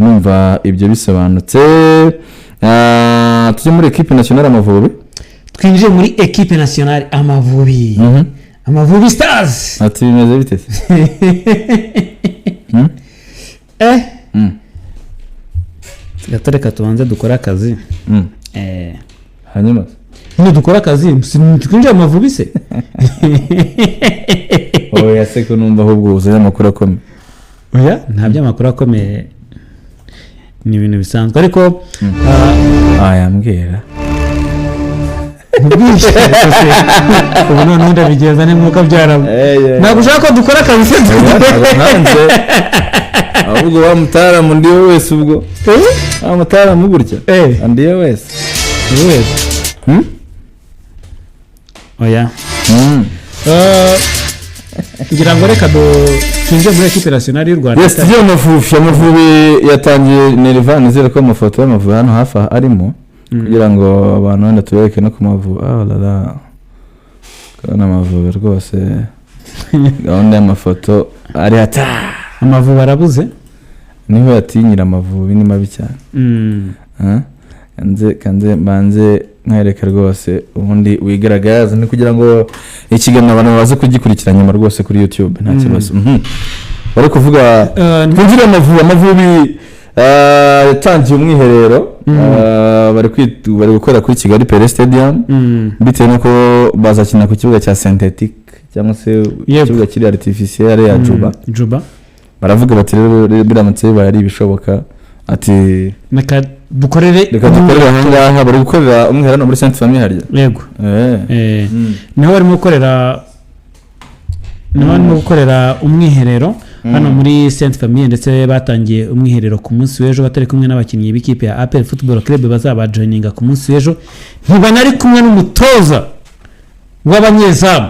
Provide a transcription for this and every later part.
Numva ibyo bisobanutse. Tujye muri équipe nationale Amavubi. Twinjiye muri équipe nationale Amavubi, Amavubi Stars. Ati bimeze bite se? Gato, reka tubanze dukore akazi. Hanyuma? Nyine dukore akazi, twinjiye Amavubi se. Oya se, ko numva ahubwo uzanye amakuru akomeye? Oya, nta by'amakuru akomeye, ni ibintu bisanzwe, ariko Yambwira. Nkubwire se, ubu noneho ndabigenza ni mwuka byaramo. Ntabwo ushaka ko dukora akazi se? Ntabwo nanze, ahubwo wa mutaramu ndiwe wese, ubwo wa mutaramu gutya ndiwe wese. Wese. Oya. Ngira ngo reka twinjire muri équipe nationale y'u Rwanda. Yes, tujye mu Mavubi. Amavubi yatangiye neriva. Nizere ko amafoto y'Amavubi hano hafi aha arimo, kugira ngo abantu wenda tubereke no ku Mavubi. Ah la la, kubona Amavubi rwose, gahunda y'amafoto ari hata. Amavubi arabuze. Niho yatinyira, Amavubi ni mabi cyane. Ah, kanze kanze mbanze nkwereke rwose, ubundi wigaragaza, ni kugira ngo ikiganiro abantu baze kugikurikira nyuma rwose kuri YouTube, nta kibazo. Bari kuvuga twinjire Amavubi. Amavubi yatangiye umwiherero. Bari gukorera kuri Kigali Pele Stadium, bitewe n'uko bazakina ku kibuga cya synthétique cyangwa se ikibuga kiri artificiel ya Juba. Juba. Baravuga bati rero biramutse bibaye ari ibishoboka, ati reka dukorere reka dukorere aha ngaha. Bari gukorera umwiherero muri Sainte Famille harya. Yego. Niho barimo gukorera, niho barimo gukorera umwiherero hano muri Sainte Famille, ndetse batangiye umwiherero ku munsi w'ejo batari kumwe n'abakinnyi b'ikipe ya APR Football Club bazabajoininga ku munsi w'ejo. Ntibanari kumwe n'umutoza w'abanyezamu.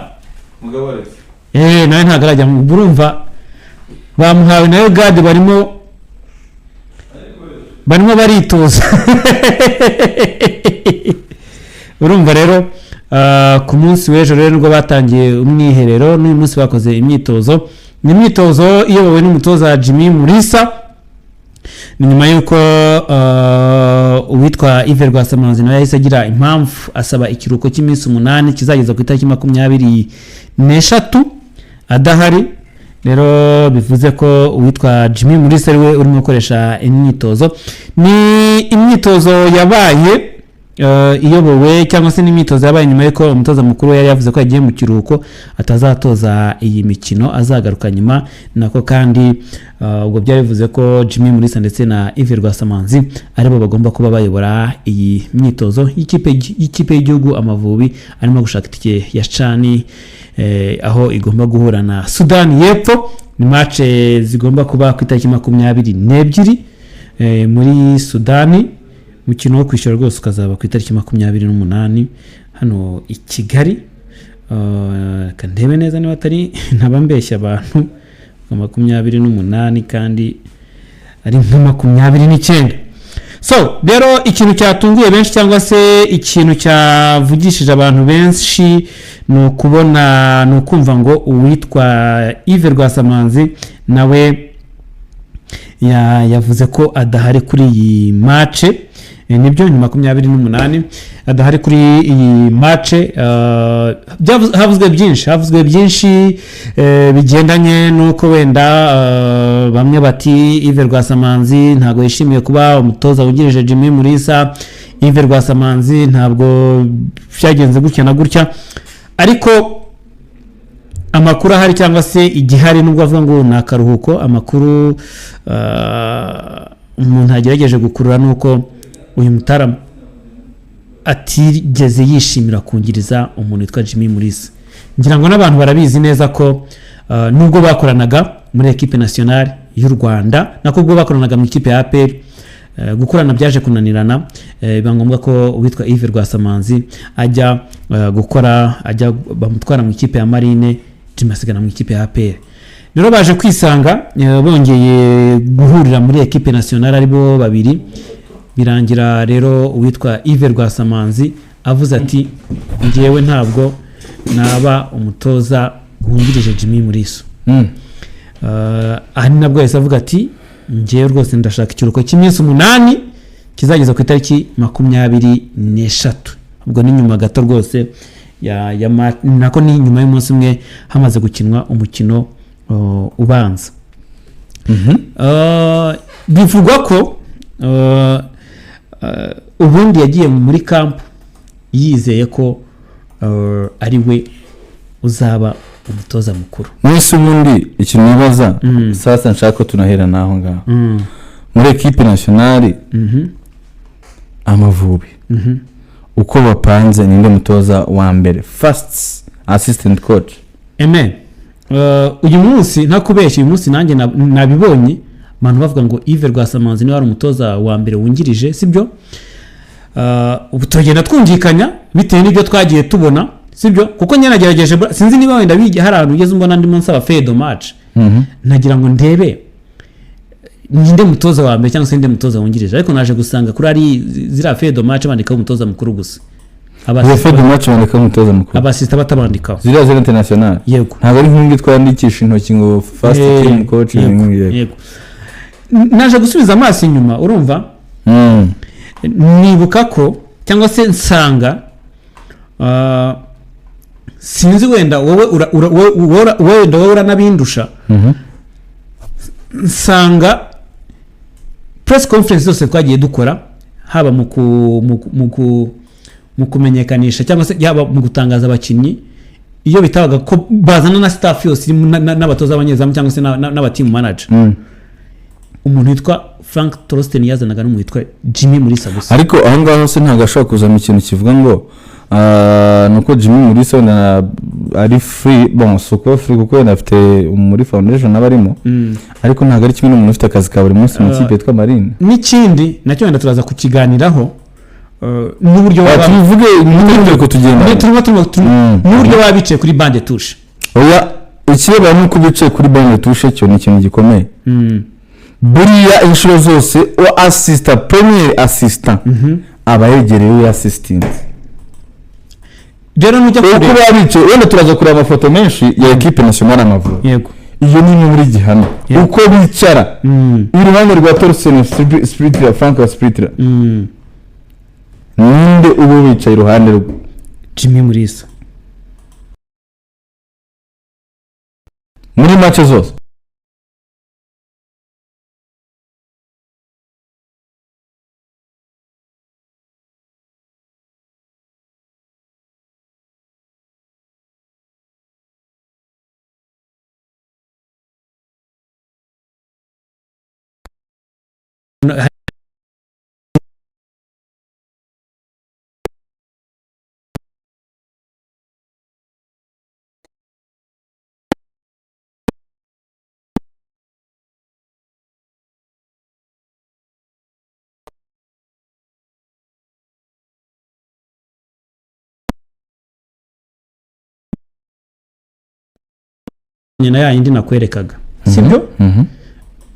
Nawe ntabwo arajya burumva bamuhawe nayo gade, barimo baritoza. Urumva rero, ku munsi w'ejo rero nibwo batangiye umwiherero, n'uyu munsi bakoze imyitozo. Ni imyitozo iyobowe n'umutoza Jimmy Mulisa. Ni nyuma y'uko uwitwa Yves Rwasamanzi nawe yahise agira impamvu, asaba ikiruhuko cy'iminsi 8 kizageza ku itariki 23 adahari. Rero bivuze ko uwitwa Jimmy Mulisa ariwe urimo gukoresha imyitozo. Ni imyitozo yabaye iyobowe, cyangwa se n'imyitozo yabaye nyuma y'uko umutoza mukuru yari yavuze ko yagiye mu kiruhuko, atazatoza iyi mikino, azagaruka nyuma. Nako kandi ubwo byari bivuze ko Jimmy Mulisa ndetse na Yves Rwasamanzi aribo bagomba kuba bayobora iyi myitozo y'ikipe y'igihugu Amavubi arimo gushaka itike ya CHAN, aho igomba guhura na Sudani y'Epfo. Ni match zigomba kuba ku itariki 22 muri Sudani. Umukino wo kwishyura rwose ukazaba ku itariki 28 hano i Kigali. Reka ndebe neza niba atari ntaba mbeshya abantu, 28 kandi ari nka 29. So rero ikintu cyatunguye benshi, cyangwa se ikintu cyavugishije abantu benshi, ni ukubona, ni ukumva ngo uwitwa Yves Rwasamanzi nawe yavuze ko adahari kuri iyi match. Nibyo, ni 28 adahari kuri iyi match. Havuzwe byinshi, havuzwe byinshi bigendanye n'uko wenda bamwe bati Yves Rwasamanzi ntabwo yishimiye kuba umutoza wungirije Jimmy Mulisa, Yves Rwasamanzi ntabwo byagenze gutya na gutya. Ariko amakuru ahari, cyangwa se igihari, nubwo avuga ngo ni akaruhuko, amakuru umuntu yagerageje gukurura ni uko uyu mutaramu atigeze yishimira kungiriza umuntu witwa Jimmy Mulisa. Ngira ngo n'abantu barabizi neza ko nubwo bakoranaga muri équipe nationale y'u Rwanda, nako ubwo bakoranaga mu ikipe ya APR, gukorana byaje kunanirana, biba ngombwa ko uwitwa Yves Rwasamanzi ajya gukora, ajya bamutwara mu ikipe ya Marine, Jimmy asigara mu ikipe ya APR. Rero baje kwisanga bongeye guhurira muri équipe nationale ari bo babiri. Birangira rero uwitwa Yves Rwasamanzi avuze ati ngewe ntabwo naba umutoza wungirije Jimmy Mulisa. Aha ni nabwo yahise avuga ati Ngewe rwose ndashaka ikiruhuko cy'iminsi 8 kizageza ku itariki 23. Ubwo ni nyuma gato rwose ya nako ni nyuma y'umunsi umwe hamaze gukinwa umukino ubanza. Bivugwa ko ubundi yagiye muri camp yizeye ko ari we uzaba umutoza mukuru. Mwese ubundi ikintu nibaza, sasa nshaka ko tunahera n'aho ngaho muri équipe nationale Amavubi, uko bapanze, ninde mutoza wa mbere, first assistant coach? Amen. Uyu munsi, ntakubeshya, uyu munsi nanjye nabibonye abantu bavuga ngo Yves Rwasamanzi niwe wari umutoza wa mbere wungirije, sibyo? Ubu turagenda twumvikanya bitewe n'ibyo twagiye tubona, sibyo? Kuko njye nagerageje, sinzi niba wenda hari ahantu ugeze umbona ndimo nsaba fedo match, nagira ngo ndebe ninde mutoza wa mbere cyangwa se ninde mutoza wungirije, ariko naje gusanga kuri ari ziriya fedo match bandikaho umutoza mukuru gusa. Izo fede match bandikaho umutoza mukuru? Aba assistant batabandikaho. Ziriya ziri international? Yego. Ntabwo ari nk'imwe twandikisha intoki ngo first team coach? Yego, yego. yego. Naje gusubiza amaso inyuma, urumva, nibuka ko cyangwa se nsanga sinzi wenda wowe wenda wowe uranabindusha, nsanga press conference zose twagiye dukora, haba mu kumenyekanisha cyangwa se yaba mu gutangaza abakinnyi, iyo bitabaga ko bazana na staff yose irimo n'abatoza b'abanyezamu cyangwa se n'aba team manager, umuntu witwa Frank Torsten yazanaga n'umuntu witwa Jimmy Mulisa gusa. Ariko aho ngaho se ntabwo ashobora kuzana ikintu kivuga ngo ni uko Jimmy Mulisa wenda ari free? Bon, si ukuba free kuko wenda afite muri foundation aba arimo, ariko ntabwo ari kimwe n'umuntu ufite akazi ka buri munsi mu kipe yitwa Marine. N'ikindi nacyo wenda turaza kukiganiraho, n'uburyo baba Tubivuge muri ko tugenda. Turimo n'uburyo baba bicaye kuri banc de touche. Oya, ikirebana n'uko bicaye kuri banc de touche cyo ni ikintu gikomeye. Buriya inshuro zose uwa assistant, premier assistant, aba yegereye uwo assistant. Rero nujya Uko kureba baba bicaye, wenda turaza kureba amafoto menshi ya équipe nationale Amavubi, iyo ni imwe muri gihamya uko bicara iruhande rwa Torsten Spittler, Frank Spittler, ninde uba wicaye iruhande rwe? Jimmy Mulisa. Muri match zose. Na ya yindi nakwerekaga, sibyo? Mhm.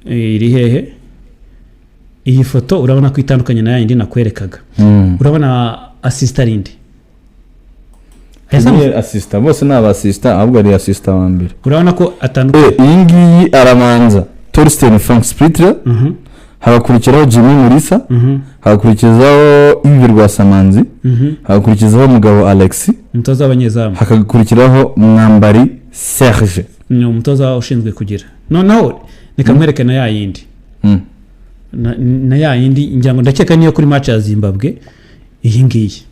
Iri hehe iyi foto? Urabona ko itandukanye na ya yindi nakwerekaga. Urabona assistant rindi? Ni assistant, bose ni aba assistant, ahubwo ari assistant wa mbere. Urabona ko atandukanye. Iyi ngiyi arabanza Torsten Frank Spittler, hagakurikiraho Jimmy Mulisa, hagakurikizaho Yves Rwasamanzi, hagakurikizaho Mugabo Alex, umutoza w'abanyezamu, hagakurikiraho Mwambari Serge. Ni umutoza ushinzwe kugira. Noneho reka mwereke na ya yindi, na ya yindi ngira ngo ndakeka niyo kuri match ya Zimbabwe, iyi ngiyi.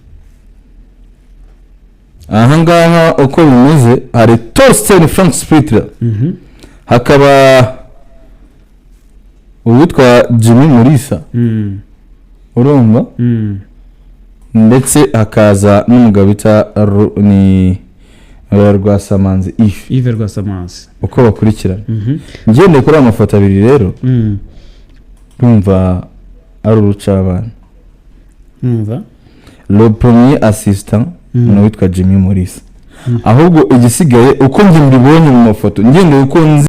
Aha ngaha uko bimeze, hari Torsten Frank Spittler, hakaba uwitwa Jimmy Mulisa, urumva, ndetse hakaza n'umugabo bita ni Rwasamanzi Yves. Yves Rwasamanzi. Uko bakurikirana, ngendeye kuri aya mafoto abiri rero, ndumva ari urucabana. Numva Le premier assistant ni uwitwa Jimmy Mulisa. Ahubwo igisigaye, uko njye mbibonye mu mafoto, ngendeye uko nzi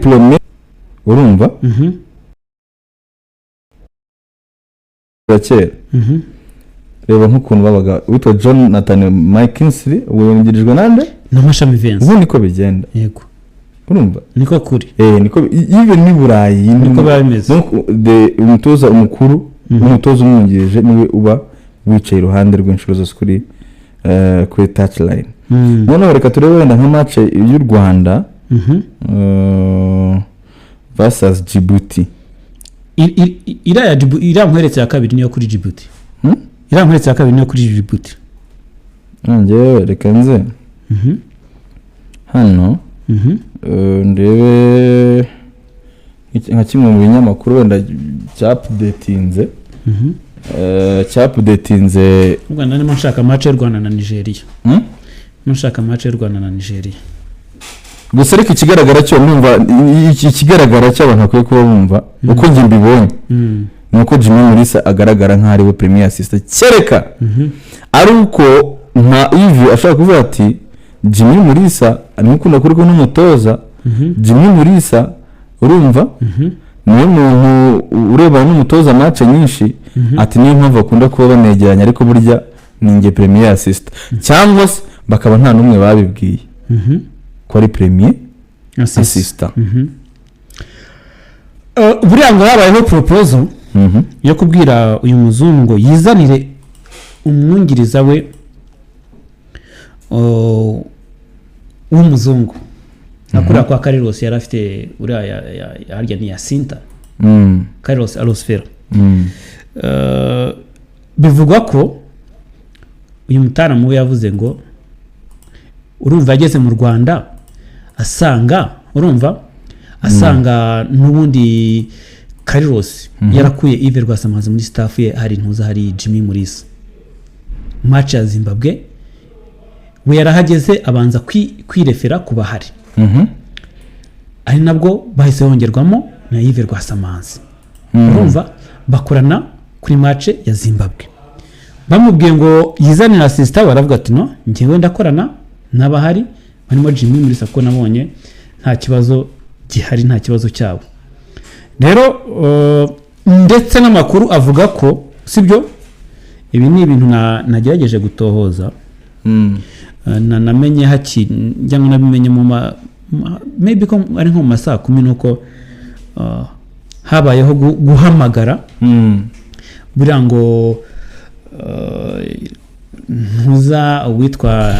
premier, urumva, ya kera, reba nk'ukuntu babaga, uwitwa Jonathan McKinstry, ubwo yungirijwe nande? Na Mashami Vincent. Ubu niko bigenda. Yego. Urumva? Niko kuri. Niko even n'i Burayi. Niko biba bimeze. Donc, umutoza umukuru n'umutoza umwungirije niwe uba wicaye iruhande rw'inshuro zose kuri touchline. Noneho reka turebe wenda nka match y'u Rwanda versus Djibouti. Iriya iriya nkweretse ya kabiri niyo kuri Djibouti. Hmm? Iriya nkweretse ya kabiri niyo kuri Djibouti. Njyewe reka nze hano ndebe nka kimwe mu binyamakuru wenda cyaupdatinze cyaupdatinze. U Rwanda, ndimo nshaka match y'u Rwanda na Nigeria. Hmm? Ndimo nshaka match y'u Rwanda na Nigeria. Gusa ariko ikigaragara cyo, numva ikigaragara cyo abantu bakwiye kuba bumva uko njye mbibonye ni uko Jimmy Mulisa agaragara nk'aho ari we premier assistant, kereka ari uko nka Yves ashobora kuvuga ati Jimmy Mulisa ni ukunda kuri kumwe n'umutoza Jimmy Mulisa, urumva, niwe muntu urebana n'umutoza match nyinshi, ati niyo mpamvu bakunda kuba banegeranye, ariko burya ni njye premier assistant, cyangwa se bakaba nta n'umwe babibwiye ko ari premier Assist. assistant. Buriya ngo habayeho proposal yo kubwira uyu muzungu ngo yizanire umwungiriza we w'umuzungu nka kuriya kwa Carlos yari afite uriya harya ni Yasinta, Carlos Alós Ferrer. Bivugwa ko uyu mutaramu we yavuze ngo urumva yageze mu Rwanda asanga, urumva, asanga n'ubundi Carlos yarakuye Yves Rwasamanzi muri staff ye, hari ntuza, hari Jimmy Mulisa. Match ya Zimbabwe we yarahageze abanza kwirefera ku bahari, ari nabwo bahise bongerwamo na Yves Rwasamanzi. Urumva, bakorana kuri match ya Zimbabwe. Bamubwiye ngo yizanire assistant, baravuga ati no, njyewe ndakorana n'abahari barimo Jimmy Mulisa kuko nabonye nta kibazo gihari, nta kibazo cyabo. Rero ndetse n'amakuru avuga ko, sibyo, ibi ni ibintu nagerageje gutohoza, namenye haki njya nabimenye mu maybe ko ari nko mu ma saa 10, nuko habayeho guhamagara buriya ngo ntuza uwitwa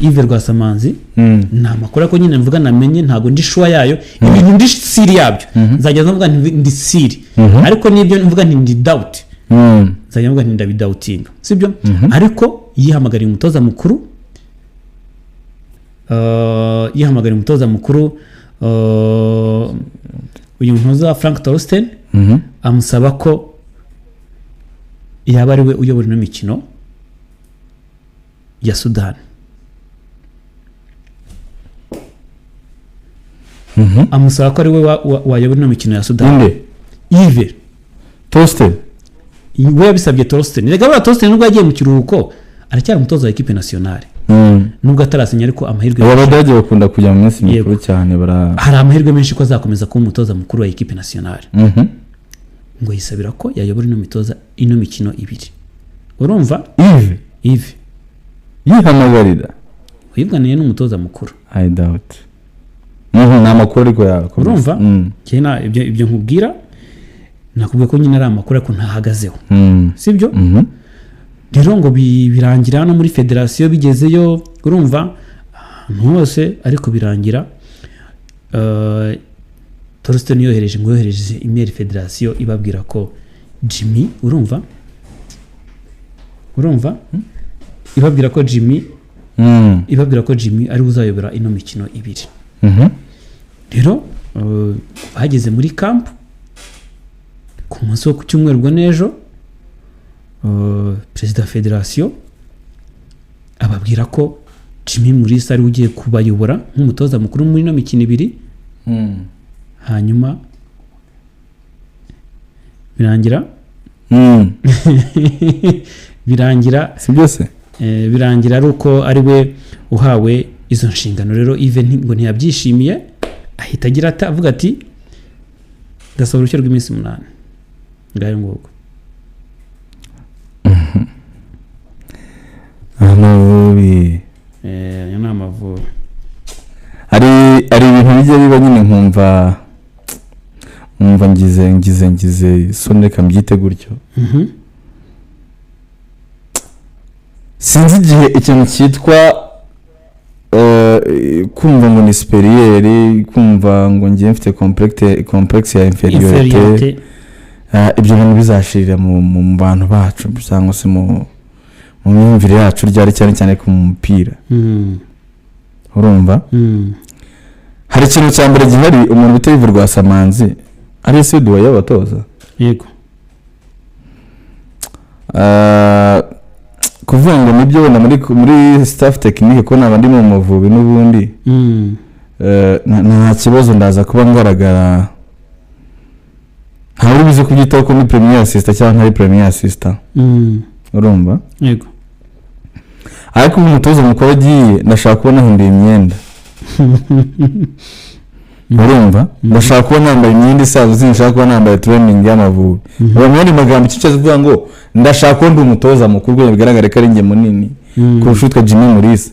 Yves Rwasamanzi. Ni amakuru ariko nyine mvuga namenye, ntabwo ndi sure yayo. Ibintu ndi sure yabyo nzajya mvuga nti ndi sure, ariko n'ibyo mvuga nti ndi doubt, nzajya mvuga nti ndabidoubtinga, sibyo? Ariko yihamagariye umutoza mukuru, yihamagariye umutoza mukuru, uyu ntuza Frank Torsten, amusaba ko yaba ari we uyobora ino mikino ya Sudani. Amusaba ko ari we wayobora ino mikino ya Sudani. Inde? Yves. Torsten. We yabisabye Torsten. Reka buriya Torsten nubwo yagiye mu kiruhuko aracyari umutoza wa équipe nationale, nubwo atarasinya, ariko amahirwe Aba Badage bakunda kujya mu minsi mikuru cyane bara. Hari amahirwe menshi ko azakomeza kuba umutoza mukuru wa équipe nationale. Ngo yisabira ko yayobora ino mitoza, ino mikino ibiri, urumva? Yves? Yves. Yihamagarira? Wivuganiye n'umutoza mukuru. I doubt. Ni amakuru ariko yawe. Urumva? Njye ibyo nkubwira, nakubwiye ko nyine ari amakuru ariko ntahagazeho, sibyo? Rero ngo birangira no muri federasiyo bigezeyo, urumva, ahantu hose, ariko birangira Torsten yohereje, ngo yohereje email federasiyo ibabwira ko Jimmy, urumva, ibabwira ko Jimmy ibabwira ko Jimmy ari we uzayobora ino mikino ibiri. Rero bageze muri camp ku munsi wo ku cyumweru, ubwo n'ejo, perezida wa federasiyo ababwira ko Jimmy Mulisa ariwe ugiye kubayobora nk'umutoza mukuru muri ino mikino ibiri. Hanyuma birangira birangira Si byose. Birangira ari uko ari we uhawe izo nshingano. Rero Yves ngo ntiyabyishimiye, ahita agira ati, avuga ati ndasaba uruhushya rw'iminsi 8. Ngayo nguko. Amavubi. Ayo ni Amavubi. bijya biba nyine, nkumva ngize isoni, reka mbyite gutyo. Sinzi igihe ikintu cyitwa kumva ngo ni supérieur, kumva ngo ngiye mfite complexe ya infériorité. Infériorité. Ibyo bintu bizashirira mu bantu bacu cyangwa se mu myumvire yacu ryari, cyane cyane ku mupira? Urumva, hari ikintu cya mbere gihari: umuntu bita Yves Rwasamanzi ari se duwaye y'abatoza. Kuvuga ngo nibyo wenda muri staff technique, ko naba ndi mu Mavubi n'ubundi, nta kibazo, ndaza kuba ngaragara, ntawe uri buze kubyitaho ko ni premier assistant cyangwa ntari premier assistant. Urumva? Yego. Ariko ubu umutoza mukuru agiye, ndashaka kuba nahinduye imyenda, urumva? Ndashaka kuba nambaye imyenda isanzwe, sinshaka kuba nambaye training y'Amavubi. Ubu mu yandi magambo, icyo cyose kuvuga ngo ndashaka kuba ndi umutoza mukuru kugira ngo bigaragare ko ari njye munini kurusha uwitwa Jimmy Mulisa.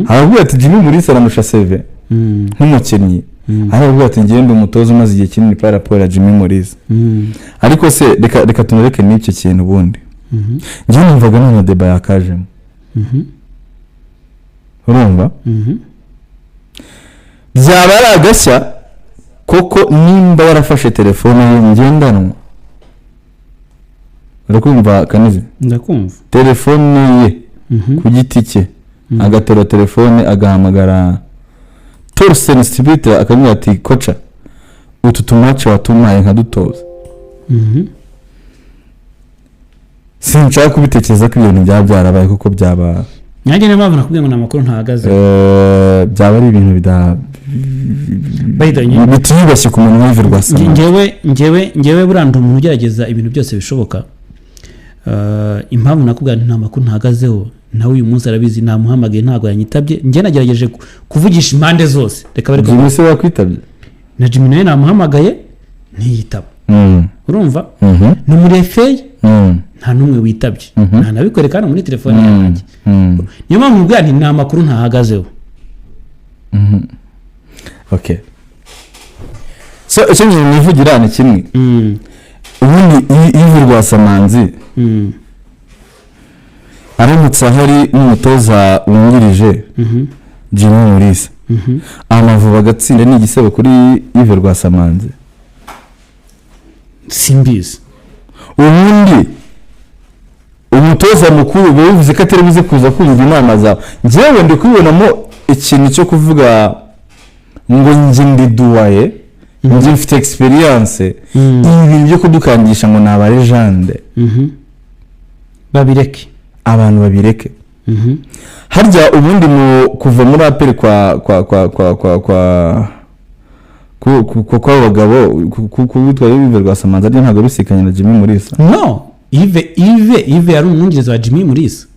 Aravuga ati Jimmy Mulisa aramurusha CV nk'umukinnyi, aravuga ati njyewe ndi umutoza umaze igihe kinini par rapport ya Jimmy Mulisa. Ariko se reka tunareke n'icyo kintu. Ubundi njyewe numvaga nta na débat yakajemo. Urumva, byaba ari agashya koko nimba yarafashe telefone ye ngendanwa. Urakumva, Kanizi? Ndakumva. Telefone ye ku giti cye, agaterura telefone agahamagara Torsten Spittler, akamubwira ati: "Coach, utu tu match watumpaye nkadutoza." Sinshaka kubitekereza ko ibintu byaba byarabaye, kuko byaba Nanjye niyo mpamvu nakubwiye ngo ni amakuru ntahagaze. Byaba ari ibintu bida By the way, bitiyubashye ku muntu w'Yves Rwasamanzi. Ngewe buriya ndi umuntu ugerageza ibintu byose bishoboka. Impamvu nakubwira nti nta makuru ntahagazeho, nawe uyu munsi arabizi, namuhamagaye ntabwo yanyitabye. Njye nagerageje kuvugisha impande zose, reka bari. Jimmy se wakwitabye? Na Jimmy nawe namuhamagaye ntiyitaba. Urumva, ni umurefeyi, nta n'umwe witabye. Nta nabikwereka hano muri telefone yanjye. Niyo mpamvu nkubwira nti ni amakuru ntahagazeho. Okay, so icyo ngiye nivugira ni kimwe. Ubundi Yves Rwasamanzi aramutse ahari n'umutoza wungirije Jimmy Mulisa, Amavubi agatsinda, ni igisebo kuri Yves Rwasamanzi? Simbizi. Ubundi umutoza mukuru biba bivuze ko atari buze kuza kumva inama zawe. Njyewe ndi kubibonamo ikintu cyo kuvuga ngo njye ndi doyen, njye mfite experience, ibi bintu byo kudukangisha ngo ni aba légende, Babireke. Abantu babireke. Harya ubundi mu kuva muri APR kwa kw'abo bagabo, ku witwa Yves Rwasamanzi, arya ntabwo bisikanye na Jimmy Mulisa? No, Yves yari umwungirizi wa Jimmy Mulisa.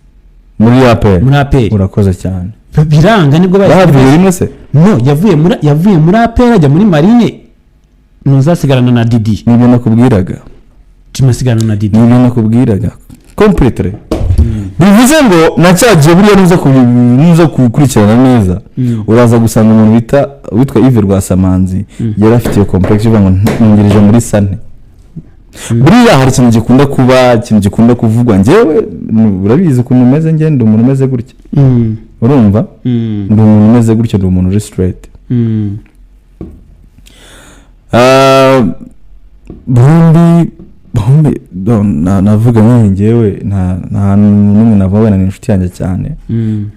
Muri APR. Muri APR. Urakoze cyane. Biranga nibwo bahise- Bahavuye rimwe se? No, yavuye muri APR ajya muri Marine, ntuzasigarana na Didi. Nibyo nakubwiraga. Jimmy asigarana na Didi. Nibyo nakubwiraga completely. Bivuze ngo na cya gihe buriya nuza gukurikirana neza, uraza gusanga umuntu bita witwa Yves Rwasamanzi yari afite iyo complexe ivuga ngo nungirije muri sane. Buriya hari ikintu gikunda kuba, ikintu gikunda kuvugwa. Njyewe urabizi ukuntu umeze, njye ndi umuntu umeze gutya. Urumva, ndi umuntu umeze gutya, ndi umuntu uri straight. Bombi navuga nyine njyewe nta n'umwe navuga wenda ni inshuti yanjye cyane.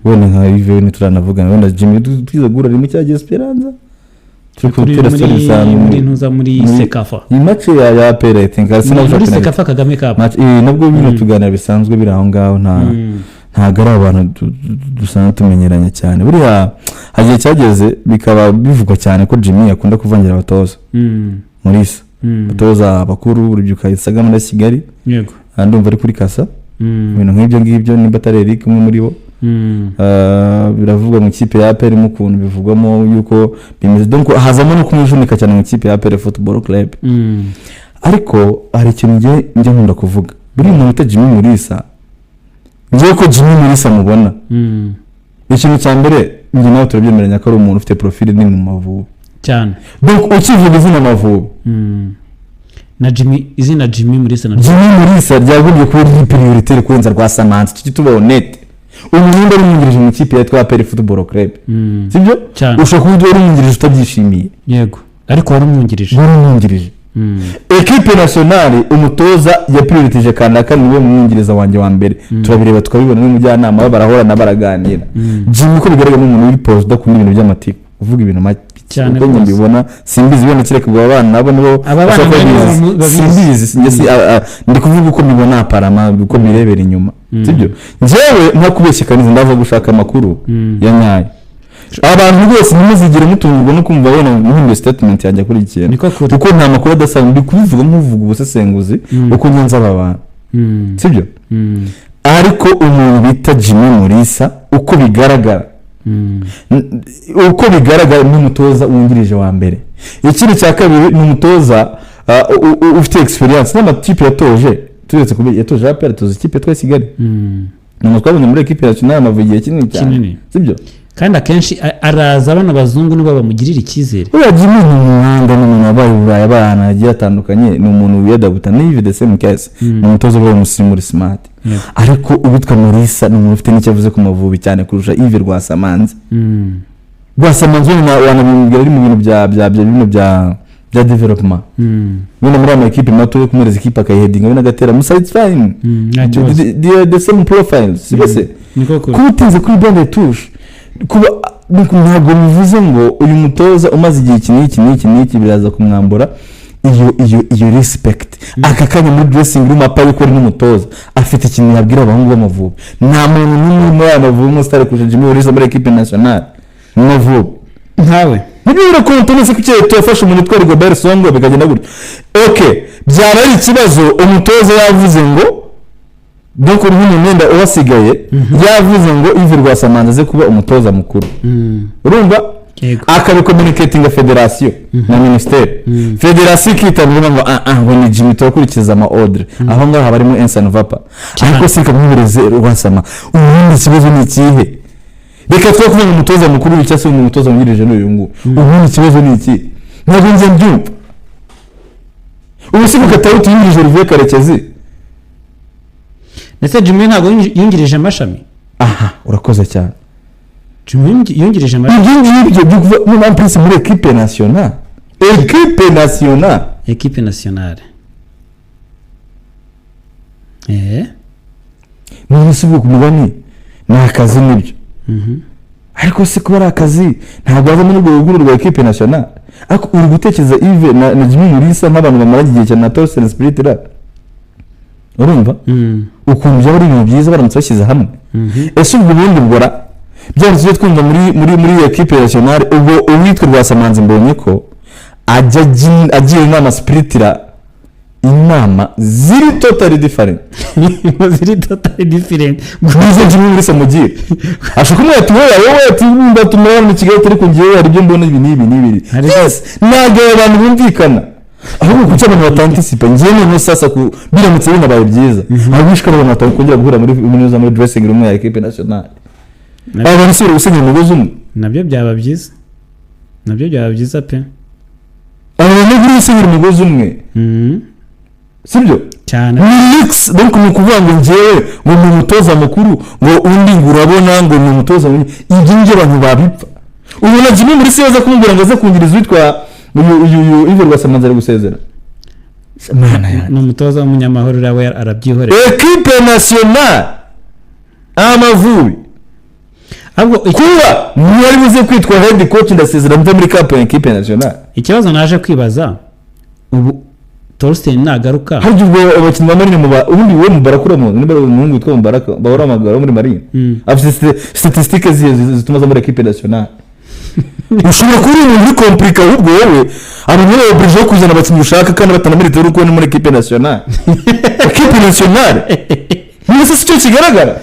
Wenda nka Yves ntituranavugana, wenda Jimmy twize guhura rimwe cya gihe Esperanza turi gutera story bisanzwe. Muri ntuza, muri CECAFA. Iyi match ya APR, I think Arsenal. Muri CECAFA Kagame Cup. Match nabwo bino tuganira bisanzwe biri aho ngaho, nta ntabwo ari abantu dusanzwe tumenyeranye cyane. Buriya hari igihe cyageze bikaba bivugwa cyane ko Jimmy akunda kuvangira abatoza muri isa abatoza bakuru, urubyiruko isaga muri Kigali. Ndumva ari kuri Kasa, ibintu nk'ibyo ngibyo, nimba atari Eric umwe muri bo. Biravugwa mu ikipe ya APR, mu ukuntu bivugwamo yuko bimeze, donc hazamo no kumwijunika cyane mu ikipe ya APR Football Club. Ariko hari ikintu njye nkunda kuvuga: buriya umuntu bita Jimmy Mulisa, njyewe ko Jimmy Mulisa mubona, ikintu cya mbere, njye nawe turabyemeranya ko ari umuntu ufite profile nini mu Mavubi. Cyane. Donc ukivuga izina Amavubi, Na Jimmy, izina Jimmy Mulisa na Jimmy Mulisa ryagombye kuba riri prioritaire kurenza Rwasamanzi. Tujye tuba honnête, ubu nimba ari umwungirije mu ikipe yitwa APR Football Club, sibyo? Cyane. Ushobora kuba uri umwungirije utabyishimiye. Yego, ariko wari umwungirije. Wari umwungirije. Equipe nationale, umutoza yaprioriteje kanaka, niwe mwungiriza wanjye wa mbere. Turabireba, tukabibona, n'umujyanama we barahorana, baraganira. Jimmy, uko bigaragara, ni umuntu uri posé, udakunda ibintu by'amatiku, uvuga ibintu make. Cyane Uko njye rwose. mbibona, simbizi, wenda kereka ubwo abana nabo nibo Aba bana bashobora kuba nabo babizi. babizi. Simbizi, njye ndi kuvuga uko mbibona, aparama uko mbirebera inyuma, sibyo? Njyewe ntakubeshye kaniza, ndaza gushaka amakuru ya nyayo. Abantu rwose ntimuzigere mutungurwa no kumva wenda muhinduye statement yanjye kuri iki kintu, Niko kuri. kuko nta makuru adasanzwe. Ndi kubivuga nk'uvuga ubusesenguzi, uko ngenza aba bantu, sibyo? Ariko umuntu bita Jimmy Mulisa, uko bigaragara, uko bigaragara ni umutoza wungirije wa mbere. Ikindi cya kabiri, ni umutoza ufite experience n'amakipe yatoje. Turetse kuba yatoje APR, atoza ikipe yitwa Kigali. Ni umuntu twabonye muri equipe nationale Amavubi igihe kinini cyane. Kinini. Sibyo? Kandi akenshi araza, bano bazungu nibo bamugirira icyizere. Uriya Jimmy ni umuhanga, ni umuntu wabaye i Burayi, abaye ahantu hagiye hatandukanye, ni umuntu wiyadabuta. Ni the same case, ni umutoza ubaye umusirimu, uri smart. Ariko uwitwa Mulisa ni umuntu ufite n'icyo avuze ku Mavubi cyane kurusha Yves Rwasamanzi. Rwasamanzi we wanabimubwira ari mu bintu bya bino bya development, wenda muri ama ekipe mato yo kumuhereza ikipe akayiheadinga, we n'agatera musa, it's fine. Nta kibazo. The same profiles, sibyo se? Niko kuri. Kuba utinze kuri banc de touche, kuba ntabwo bivuze ngo uyu mutoza umaze igihe iki n'iki n'iki n'iki biraza kumwambura iyo respect. Aka kanya muri dressing room, apa yuko ari n'umutoza afite ikintu yabwira abahungu b'Amavubi. Nta muntu n'umwe uri muri aya Mavubi w'umusitari kurusha Jimmy Mulisa muri equipe nationale mu Mavubi. Nkawe. Nibyo, birakonta nese kuki yafashe umuntu utwara Rigobert Songo bikagenda gutya? Ok, byaba ari ikibazo umutoza yavuze ngo, donc nk'umuntu wenda uhasigaye yavuze ngo Yves Rwasamanzi aze kuba umutoza mukuru, urumva? Yego. Akabicommunicatinga federasiyo na minisiteri, federasiyo ikitabira ngo ah ah, ngo ni Jimmy, turakurikiza ama ordre. Aho ngaho haba harimo ça ne va pas. Ariko si kamwihereze Rwasama, ubundi ikibazo ni ikihe? Reka twe kuvuga ngo umutoza mukuru uyu cyangwa se umutoza wungirije ni uyu nguyu, ubundi ikibazo ni ikihe? Ntabwo njye mbyumva. Ubu si Katawuti yungirije Olivier Karekezi? Ndetse Jimmy ntabwo yungirije amashami. Aha urakoze cyane. Jimmy yungirije amashami. Ibyo ngibyo byo kuva mu mpamvu muri equipe nationale, equipe nationale. Equipe nationale. None se ubwo ku mugani ni akazi, nibyo, ariko se kuba ari akazi ntabwo wava muri urwo rwego rwa equipe nationale? Ariko uri gutekereza Yves na Jimmy Mulisa nk'abantu bamaranye igihe cyane na Torsten Spittler, urumva ukuntu byaba ari ibintu byiza baramutse bashyize hamwe? Ese ubwo ubundi bwora byanditse ibyo twumva muri iyo equipe nationale, ubwo uwitwa Rwasamanzi mbonye ko ajya agira inama Spittler, inama ziri totally different. Ziri totally different. Nizo Jimmy Mulisa mugira. Ashobora kumubwira ati: "Wowe, wowe," ati, "nimba tumurabona mu Kigali, turi kugiyeyo, hari ibyo mbona, ibi n'ibi n'ibi." Yes, ntabwo abo bantu bumvikana. Ahubwo kuki abantu batanticipa? Ngewe noneho sasa biramutse binabaye byiza, ahubwo wishwe n'abantu batakongera guhura muri dressing room ya equipe nationale. Aba bantu si bari gusenyera umugozi umwe? Nabyo byaba byiza, nabyo byaba byiza pe. Aba bantu bari gusenyera umugozi umwe, sibyo? Cyane. Ni mix. Donc ni ukuvuga ngo njyewe ngo ni umutoza mukuru, ngo undi ngo urabona ngo ni umutoza munini, ibyo ngibyo abantu babipfa. Ubu na Jimmy Mulisa aza kumubwira ngo aze kungiriza uwitwa uyu Yves Rwasamanzi ari gusezera. Mana yanjye! Ni umutoza w'umunyamahoro uriya, we arabyihorera. Equipe nationale Amavubi, Ahubwo kuba mwari buze kwitwa head coach, ndasezera mve muri camp ya equipe nationale. Ikibazo naje kwibaza, ubu Torsten nagaruka, Harya ubwo abakinnyi ba Marine muba ubundi wowe Mubaraka uramuzi? Niba ari umuhungu witwa Mubaraka bahora bahamagara wo muri Marine, afite statistique zihe zituma aza muri equipe nationale? Ushobora kuba uri umuntu uri compliqué, ahubwo wowe abantu bari obligé kuzana abakinnyi ushaka kandi batanamerite uri kubona muri equipe nationale. Equipe nationale niba se cyo kigaragara,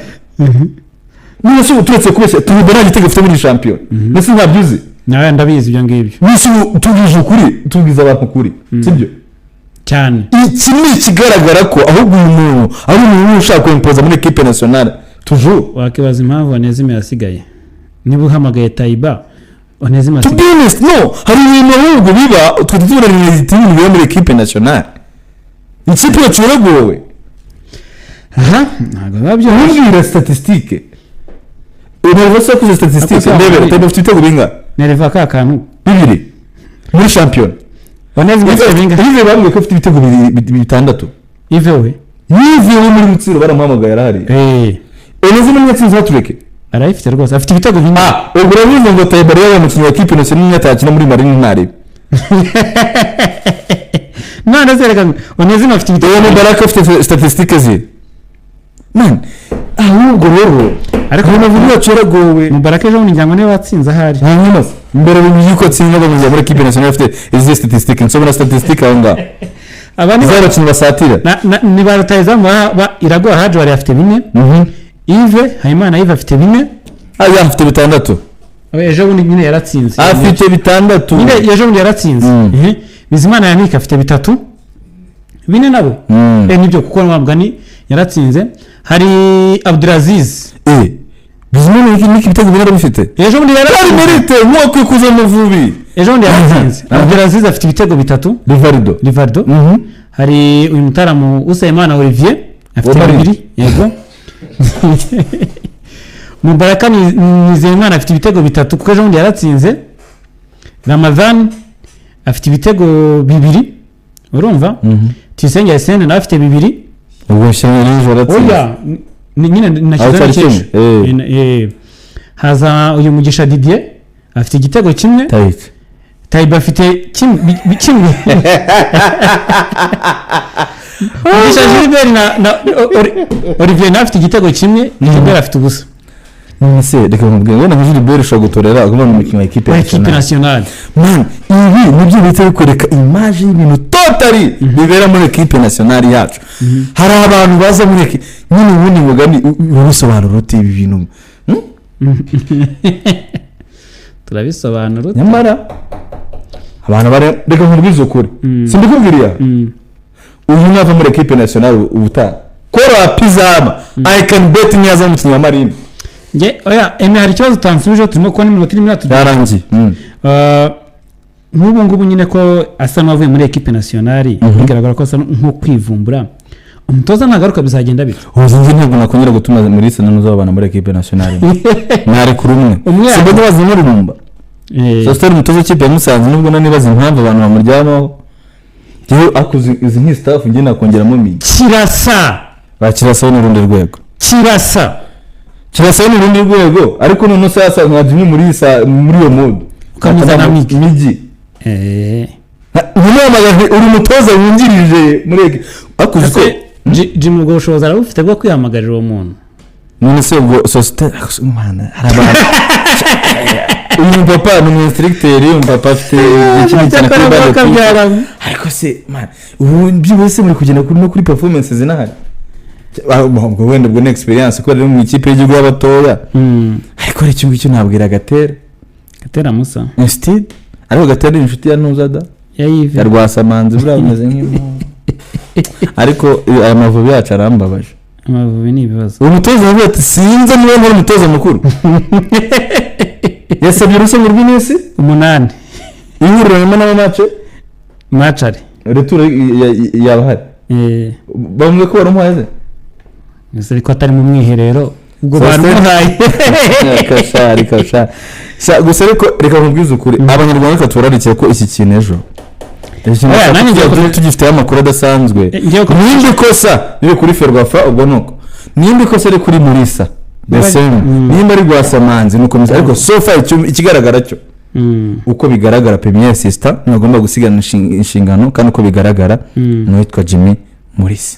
niba se ubu turetse kubeshya, tuvuga nta gitego afite muri shampiyona, mbese ntabyo uzi? Nawe ndabizi ibyo ngibyo. Mbese ubu tubwije ukuri, tubwiza abantu ukuri, sibyo? Cyane. Iki ni ikigaragara ko ahubwo uyu muntu ari umuntu ushaka kwimpoza muri equipe nationale toujours. Wakibaza impamvu Onezime yasigaye niba uhamagaye Tayiba. Onezime. To be honest, no, hari ibintu ahubwo biba twe tubona ibintu bibera muri équipe nationale. Ikipe yacu yaragowe. Aha ntabwo biba byoroshye. Ntumbwira statistique, Nerva se yakoze statistique? Akoze. Ndebera, Taiba afite ibitego bingahe? Nereva ka kantu. Bibiri muri shampiyona. Onezime afite bingahe? Yves bambwiye ko afite ibitego bitandatu. Yves we? Yves wo muri Rutsiro, baramuhamagaye, arahari. Onezime niwe yatsinze hat-trick. Arayifite rwose, afite ibitego 4. Ah, ubwo urabizi ngo Taiba rero yabaye umukinnyi wa équipe nationale niyo atakina muri Marine ntarebe. None se reka, Onezime afite ibitego Uwo 4. Mubaraka afite statistique ze, man. Ahubwo rero Ariko Amavubi yacu yaragowe. Mubaraka ejo bundi ngira ngo niwe watsinze ahari. Hanyuma se mbere yuko atsinda bamujya muri équipe nationale afite izihe statistique? Nsomera statistique aho ngaho Aba ni z'abakinnyi basatira. Ni ba rutahizamu ba Iraguha Haji wari afite 4. Yves Habimana, Yves afite 4. Aya afite 6. Ejo bundi nyine yaratsinze. Afite 6. Nyine ejo bundi yaratsinze. Bizimana Yannick afite 3, 4 nabo. Nibyo, kuko wa mugani yaratsinze. Hari Abdulaziz. Bizimana Yannick ibitego 4 arabifite. Ejo bundi Ari yaratsinze. mérite nk'uwakwiye kuza Amavubi. Ejo bundi yaratsinze. Aha. Abdulaziz afite ibitego 3. Rivaldo. Rivaldo. Hari uyu mutaramu Usayimana Olivier afite Wa Marine. 2, yego. Mubaraka Nizeyimana afite ibitego 3 kuko ejo bundi yaratsinze. Ramadhan afite ibitego 2, urumva? Tuyisenge Arsene nawe afite 2. Ubwo shyira ejo yaratsinze. Oya, nyine Aho nashyizeho cyari n'icy'ejo. kimwe. Haza uyu Mugisha Didier afite igitego 1. Tayike. Tayiba afite kimwe kimwe. Mugisha Gilbert na Olivier nawe afite igitego 1. Gilbert afite ubusa. None se reka nkubwire, wenda nka Gilbert ushobora gutorera agomba mu mukino wa équipe Wa équipe nationale. nationale. Man, ibi nibyo bihita bikwereka image y'ibintu totally bibera muri équipe nationale yacu. Hari abantu baza muri équipe nyine, ubundi mugani urabisobanura uti ibi bintu? Turabisobanura ute? Nyamara abantu bari, reka nkubwize ukuri, simbikubwiriya. Uyu nava muri équipe nationale ubutaha kora pizama, I can bet niyaza umukinnyi wa Marine. Nge oya, eme, hari ikibazo utansubije. Turimo kubona iminota irimo iratugera. Yarangiye. Nk'ubu ngubu nyine ko asa n'uwavuye muri équipe nationale, bigaragara ko asa nko kwivumbura, umutoza nagaruka bizagenda bite? Ubu njye ntabwo nakongera gutuma muri sana n'uzabana muri équipe nationale, mwarekura umwe. Umwe. Simbona bazi n'urumba. Sositeri umutoza w'ikipe ya Musanze, nubwo nanibaza impamvu abantu bamuryamaho. Njyewe akuze izi nk'iyi staff, njye nakongeramo migi. Kirasa. Bakirasa ni urundi rwego. Kirasa. Kirasa ni urundi rwego, ariko noneho sasa nka Jimmy muri sa muri iyo mood Ukamuzana Migi. Migi. Ntimuhamagaje uri umutoza wungirije muri akuze uko. Ese Jimmy ubwo bushobozi arabufite bwo kwihamagarira uwo muntu? None se ubwo sositeri, mwana, hari abantu, uyu papa ni umu instructeur, uyu papa afite ikintu cyane kuri Cyakora bade. bakabyarana. Ariko se man, ubu byibuse muri kugenda kuri no kuri performance zinahari. Ubwo wenda ubwo ni experience ko ari mu ikipe y'igihugu y'abatoya, ariko hari icyo ngicyo nabwira Gatera. Gatera Musa. Instead, ariko Gatera ni inshuti ya Ntuzada. Ya Yves. Ya Rwasamanzi, buriya bameze nk'impu. Ariko aya Mavubi yacu arambabaje. Amavubi ni ibibazo. Uwo mutoza yavuze ati sinzi niba ntari umutoza mukuru, yasabye urusobe rw'iminsi 8. Ihuriro nyuma n'ama match. Macari. Retour yaba ahari. Bamwe ko waramuhaye se? Gusa ariko atari mu mwiherero ubwo Sosiyete- baramuhaye. Reka sha, reka sha. Sha, gusa ariko reka nkubwize ukuri, Abanyarwanda reka tubararikiye ko iki kintu ejo, iki kintu Oya, nanjye ngiye tugifiteho amakuru adasanzwe. Ngiye Nimba ikosa riri kuri Ferwafa, ubwo nuko nimba ikosa riri kuri Murisa, the same. Nimba ari Rwasamanzi, nuko bimeze. Ariko so far ikigaragara cyo, uko bigaragara, premier assistant ntagomba gusigana inshingano, kandi uko bigaragara ni uwitwa Jimmy Murisa.